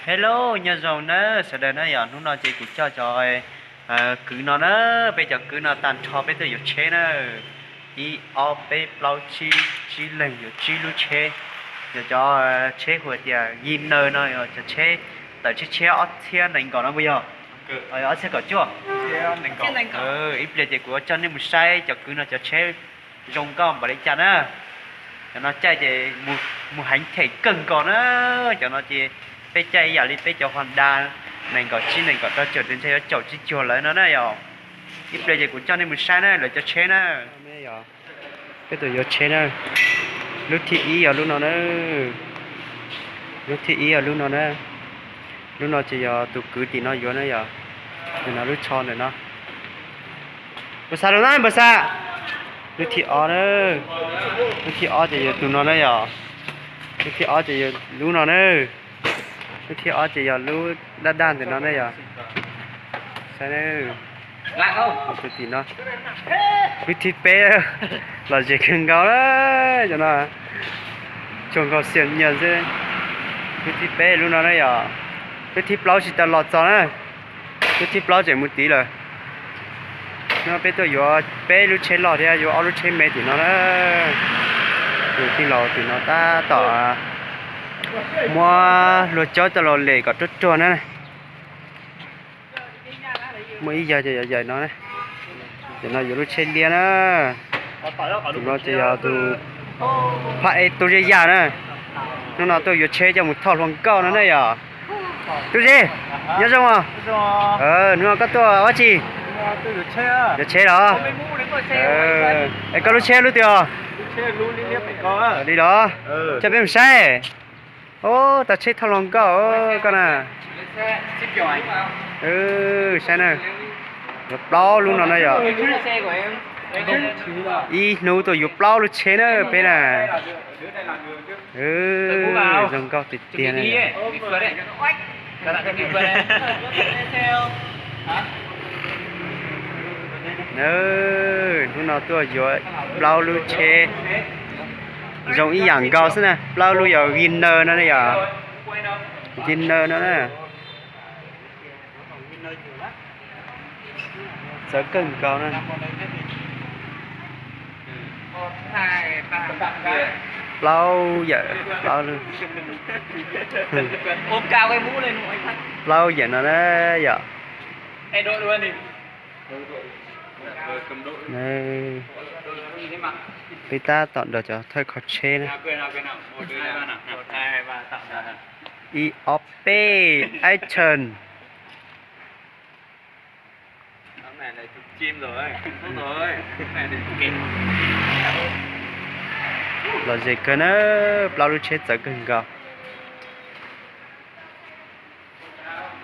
Hello, nyob zoo na sawv daws na. Yog hnub no ces kuv coj cov kwv no na, peb cov kwv no tag nrho peb tuaj yuav tsheb na. Ib ob peb plaub tsib, tsib leeg yuav tsib lub tsheb. Yog cov tsheb hu tias Winner no, yog cov tsheb tawm tshiab tshiab ob txhiab nees nkaum no puas yog? Ob txhiab kaum cuaj. Ib pliag ces kuv coj nej mus saib cov kwv no cov tsheb zoo nkauj npaum li cas na. Cov no caij ces mus heev them kawg nkaus na. Cov no ces peb caij ib yam li peb cov Honda nees nkaum tsib nees nkaum rau caum, ntshai yuav caum tsis cuag lawv no na yom. Ib pliag ces kuv coj nej mus saib na lawv cov tsheb na. Peb tuaj yuav tsheb na. Lub thib ib yog lub no na. Lub thib ib yog lub no na. Lub no ces yog tus kwv tim no yuav na yom. Ntawm no lub tsho ntawm no. Npawg Xas los na, npawg Xas. Lub thib ob na. Lub thib ob ces yog tus no na yom. Lub thib ob ces yog lub no na. Lub thib ob ces yog lub daj daj ntawm no na yom. Saib na. Tus tim no. Lub thib peb lom zem kawg nkaus na. Cov no tsuag nkaus xiam nyias xwb. Lub thib peb lub no na yom. Lub thib plaub tsis tau los txog na. Lub thib plaub tseem mus tid lawm. No peb tuaj yuav peb lub tsheb loj thiab yuav ob lub tsheb me tim no na. Tus tij laug tim no tab tom muab hlua caub coj los lem kom ruaj ruaj na. Muaj ib yam ces yog yam no, ces no yuav lub tsheb liab na. Tus no ces yog tus phaj ej Tub Zeb Yaj na. Hnub no tuaj yuav tsheb coj mus thauj hluas nkauj no na yom. Tub Zeb, nyob zoo os. Hnub no koj tuaj ua dab tsi? Yuav tsheb los? Es koj lub tsheb lub twg os? Li los? Coj peb mus saib. Ub, tau tsheb thauj hluas nkauj koj na. Saib na, yuav plaub lub no na yom. Ib hnub tuaj yuav plaub lub tsheb na peb na. Zoo nkauj tiag tiag na. Hnub no tuaj yuav plaub lub tsheb zoo ib yam nkaus xwb na, plaub lub yog Winner no na yom. Winner no na. Txawv kawg nkaus na. Plaub yawm, plaub lub, plaub yawm no na yom. Peb tab tom nrog cov thawj kho tsheb na. Ib ob peb, action. Lom zem kawg na, plaub lub tsheb txawv kawg nkaus.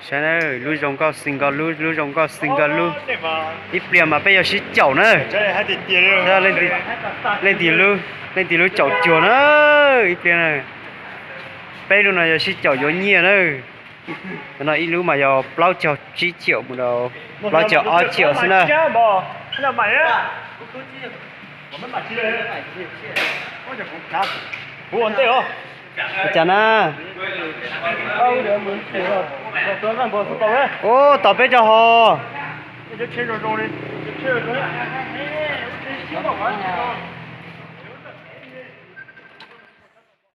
Saib na, lub zoo nkauj xwb nkaus lub, lub zoo nkauj xwb nkaus lub. Ib pliag mas peb yuav sib caum na. Leej twg lub, leej twg lub caum cuag na. Ib pliag na, peb lub no yuav sib caum yuav nyiaj na. Cov no ib lub mas yog plaub caug tsib caum mus rau plaub caug ob caum xwb na. Ua cas na? Ub, tos peb rau hauv.